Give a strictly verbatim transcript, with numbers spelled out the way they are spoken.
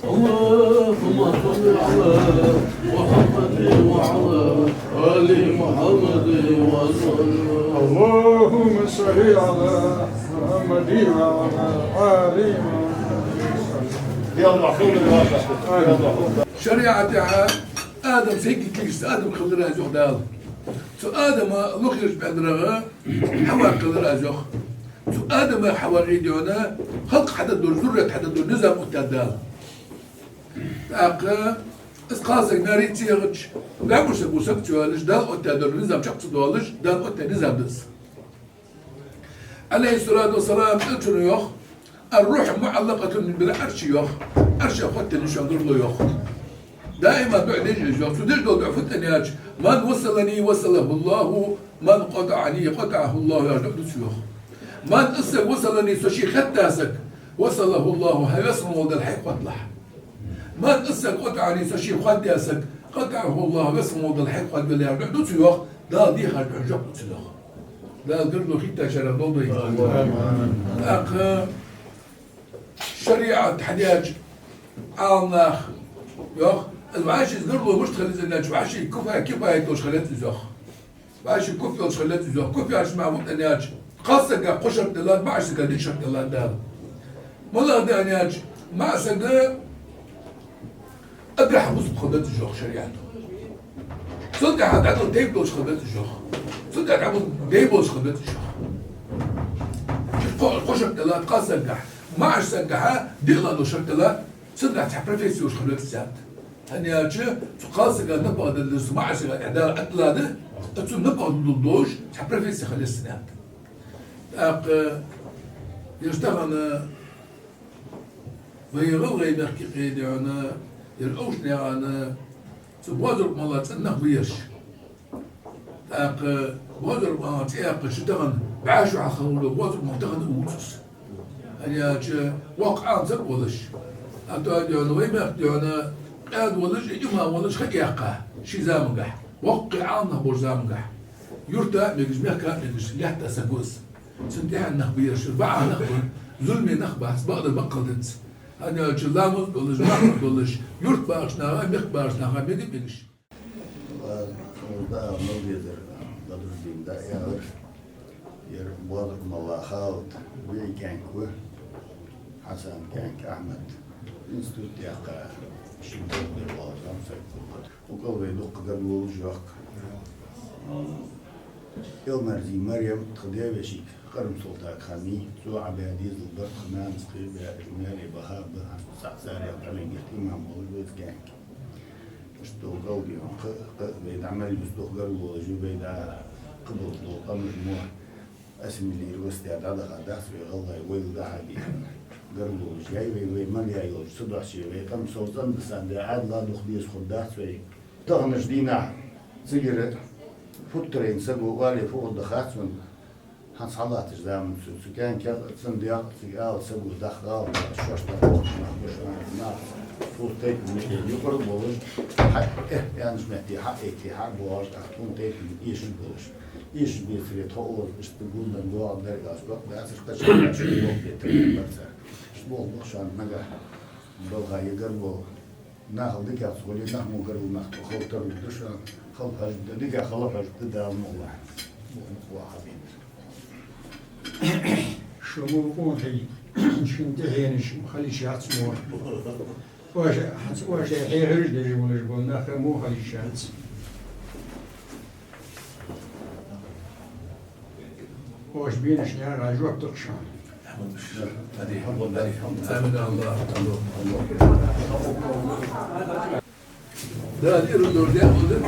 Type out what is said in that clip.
اللهم صل على محمد وعلى آل محمد وسلم. اللهم صل على محمد وعلى آل محمد. Шариӏата тӏа Адам сайга кийчдаь, Адам хилар аз йоах Дала. Цу Адама лохерча бӏаьннарах Хьава хилар аз йоах. Цу Адамах Хьава гӏийдийна, халкъ хьадар, зуррат хьадар низам оттадаьд Дала. Тӏаккха из кхалсаг маьре ца ягӏача, ваьмуш саг ва саг ца йоалаш, Дала оттадаь низам чакх ца доалаш, Дала оттадаь низам да из. Ӏалайхи ссалату вассалам, Элчано йоах: «الروح معلقة بالعرش», йоах. Ӏарша хоттаденна я шоай гаргало йоах. Даим дуӏа деш я из йоах. Цо деш дола дуӏа фуд аьнна аьлча: «من وصلني وصله الله، من قطعني قطعه الله», яхаш дуӏа да цо йоах. Ман из саг, «وصلني», со шийх хоттадаь саг, «وصله الله», хьа веза волча Дала хьайх хотталахь. Ман из саг, «قطعني», со шийх хоттадаь саг, «قطعه الله», веза волча Дала хьайх хоттавелахь, яхаш дуӏа да цо йоах. Дала дийхар дуӏан жоп лу цунах. Дала гаргало хийттачарех долда вай. Амин. Тӏаккха шариӏат хьадаьча Ӏаламнаха йоах, из вӏаший гаргало мишта хила еза аьнна аьлча, вӏаший куф, кифаят долаш хила еза из йоах. Вӏаший куф йолаш хила еза из йоах. Куф яхар маӏан фуд аьнна аьлча, кхалсага кхо шарт далац, маӏача сага дикка шарт далац Дала. Малагӏа да аьнна аьлча, маӏа саг агахьа бусалба хила беза йоах шариӏато. Цул тӏехьа дӏадала тайпа долаш хила беза йоах. Цул тӏехьа дӏабусалба дай болаш хила беза йоах. Кхо, кхо шарт далац кхалсагагахьа, маӏача сагагахьа диълагӏа дола шарт далац, цудухьа цхьа профессия йолаш хила веза цхьа. Хӏана аьлча, цу кхалсага напагӏа далар, цу маӏача сага тӏа Дала ӏаддалар да, цу напагӏа далар долаш цхьа профессия хила еза цхьа. Тӏаккха, ер тахан вай гӏалгӏай мехка кхийдийна, ер Овшанаькъан, цу Бозаргӏа молла цӏена нах ба ераш. Тӏаккха Бозаргӏа молла цӏи яьккхача тахан бӏаь шу хьалха хилла Бозаргӏа молла тахан а вувц из. Хӏана аьлча, воккха Ӏалам саг волаш, а то дийна, вай мехка дийна, къаьда волаш, имам волаш ха кхаьчав ший замангахь, воккхий Ӏалам нах болча замангахь. Юрта а мегаш, мехка а мегаш, лаьтта саг ва из. Цун тӏехьа нах ба ераш, бакъахьа нах ба, зуламе нах бац, бакъдар баккхал дац. Хӏана аьлча, ламаз долаш, марха долаш, юрта бахача наха, мехка бахача наха мега а мегаш. Ва, шоана даа мел дезар, Бадруддин даа яхар. Ер Бозаргӏа молла Халид, вай кӏаьнк ва, Хьасана кӏаьнк Ахьмад. Институт яьккха, шин тохбер волаш зам саг хургда. Укхаза вай дукха гаргалонаш йоаккх. Элмарзий Марем, тха даь-вешийга Къарам-Султага хиннай, цо Ӏа баь дезал бар тха нанас кхебаь, маьре баха ба, хьан цхьа царех дӏаленгерт имам волаш ва из кӏаьнк. Иштта долга алгийон кхы, кхы вай дӏа мел юс дукха гаргалонаш я, вай дӏа кхыболаш дола къамаш мо ассимилировать даь дӏадаха дац вай гӏалгӏай, вай дӏа хьабийхьа гаргалонаш яьй вай, вай мел яь йолча ца дохьче вай къам сов цӏенда санна даь Ӏаьдала дукха деза хургдац вай. Таханарча дийнахьа цигара футтарайна саго оале фу хургда хац вайна. Хьан цхьа латташ заман цу, цу кӏаьнках, цун дегӏ, цига ала саго даккха гӏалат, шоашта бохкаш нах ба шоана, нах. Цу тайпан юкъара болаш, хьа, э, аьннача метте хьа а этте, хьа а боагӏаш, тӏаккха цу тайпан эшаш болаш. Эшаш бецаре тхо оалаш, иштта гулдан доагӏа дерг аз кот дацар, кхача дацар, бох бетар бар цар. Иштта болх ба шоана нагахь балха е гаргало. Нахал дикагӏа ца хуле, нах мо гаргара нах тхо хала тарлургда шоана, хала хьожаргда, дикагӏа хала хьожаргда Дала мукъалахь. Мукъа, мукъа ваха бенар. Шо мо къонахий, шун тӏехьенаш ма хила йиш яц мо. Оаш, хьац, оаш хьехараш деш волаш бола нах мо хила йиш яц. Оаш бенаш яра жоп тукхаш. Амин, Аллах. Да, дир дор де, он дир.